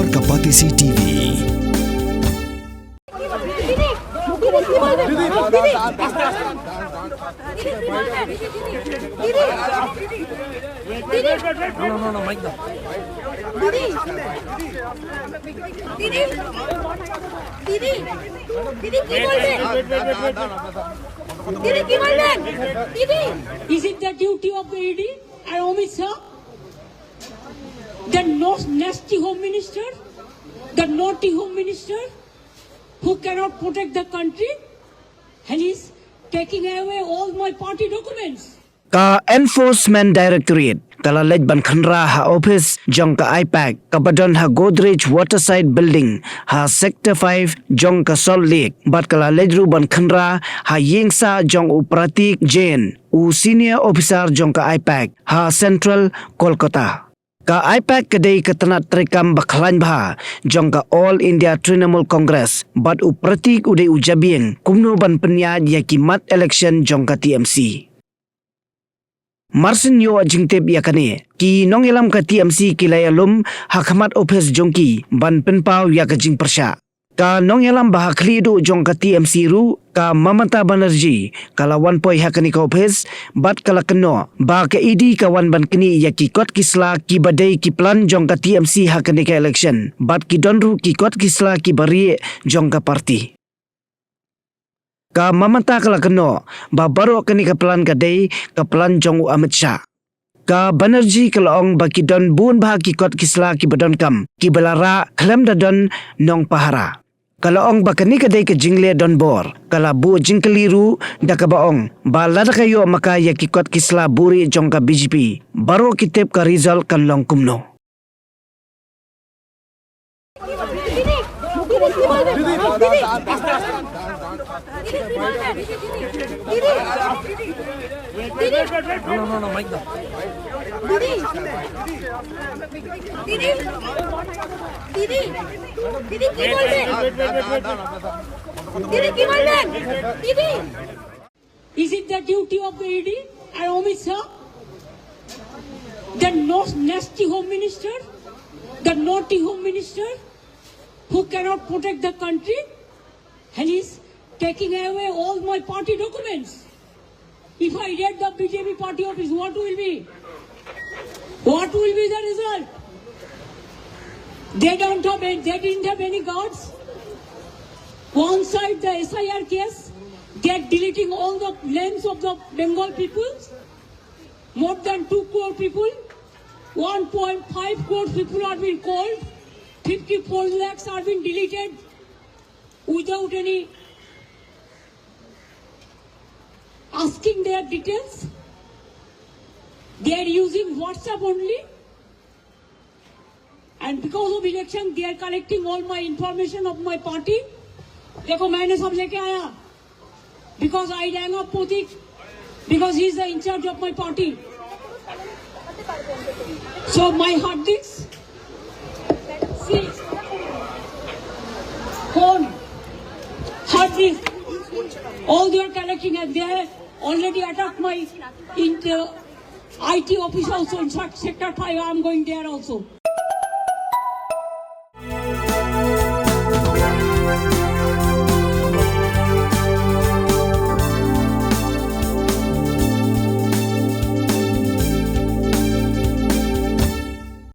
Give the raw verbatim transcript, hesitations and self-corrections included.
Kapatisi T V. Is it the duty of the E D and Amit Shah, the no-, nasty home minister, the naughty home minister, who cannot protect the country, and he's taking away all my party documents? Ka Enforcement Directorate ka la leit ban khynra ha ophis jong ka IPAC kaba don ha Godrej Waterside Building ha Sector five jong ka Salt Lake, bad ka la leit ruh ban khynra ha ïing sah jong u Pratik Jain, u senior officer jong ka IPAC ha Central Kolkata. Ka IPAC ka dei ka tnat treikam ba khlaiñ bha jong ka All India Trinamool Congress, bad u Pratik u dei u jabieng kumno ban pynïaid ïa ki mat election jong ka T M C. Marsien ïoh jingtip ïa kane, ki nongïalam ka T M C ki la ïalum ha khmat ophis jong ki ban pynpaw ïa ka jingpyrshah. Ka nongïalam ba ha khlieh duh jong ka T M C ruh, ka Mamata Banerjee, ka la wan poi ha kane ka ophis, bad ka la kynnoh ba ka E D ka wan ban knieh ïa ki kot ki sla kiba dei ki plan jong ka T M C ha kane ka election, bad ki don ruh ki kot ki sla kiba rieh jong ka party. Ka Mamata ka la kynnoh ba baroh kane ka plan ka dei ka plan jong u Amit Shah. Ka Banerjee ka la ong ba ki don bun bha ki kot ki sla kiba donkam, kiba la rah khlem da don nongpahara. Ka la ong ba kane ka dei ka jingleh donbor, ka la buh jingkylli ruh da kaba ong ba lada ka ïoh ma ka ïa ki kot ki sla buhrieh jong ka B J P, baroh ki tip ka result kan long kumno. Is it the duty of the E D and Amit Shah, the no-, nasty home minister, the naughty home minister, who cannot protect the country, and he's taking away all my party documents? If I raid the B J P party office, what will be? What will be the result? They don't have any, they didn't have any guards. One side the S I R case, they are deleting all the names of the Bengal people. More than two crore people, one point five crore people are being called. Fifty-four lakhs are being deleted without any asking their details. They are using WhatsApp only. And because of election, they are collecting all my information of my party. देखो, मैंने सब लेके आया. Because I rang up Pratik, because he is the in charge of my party. So my hard disk, see, phone, hard disk, all they are collecting, and they have already attacked my inter-, I T office also. In fact, sector five, I am going there also.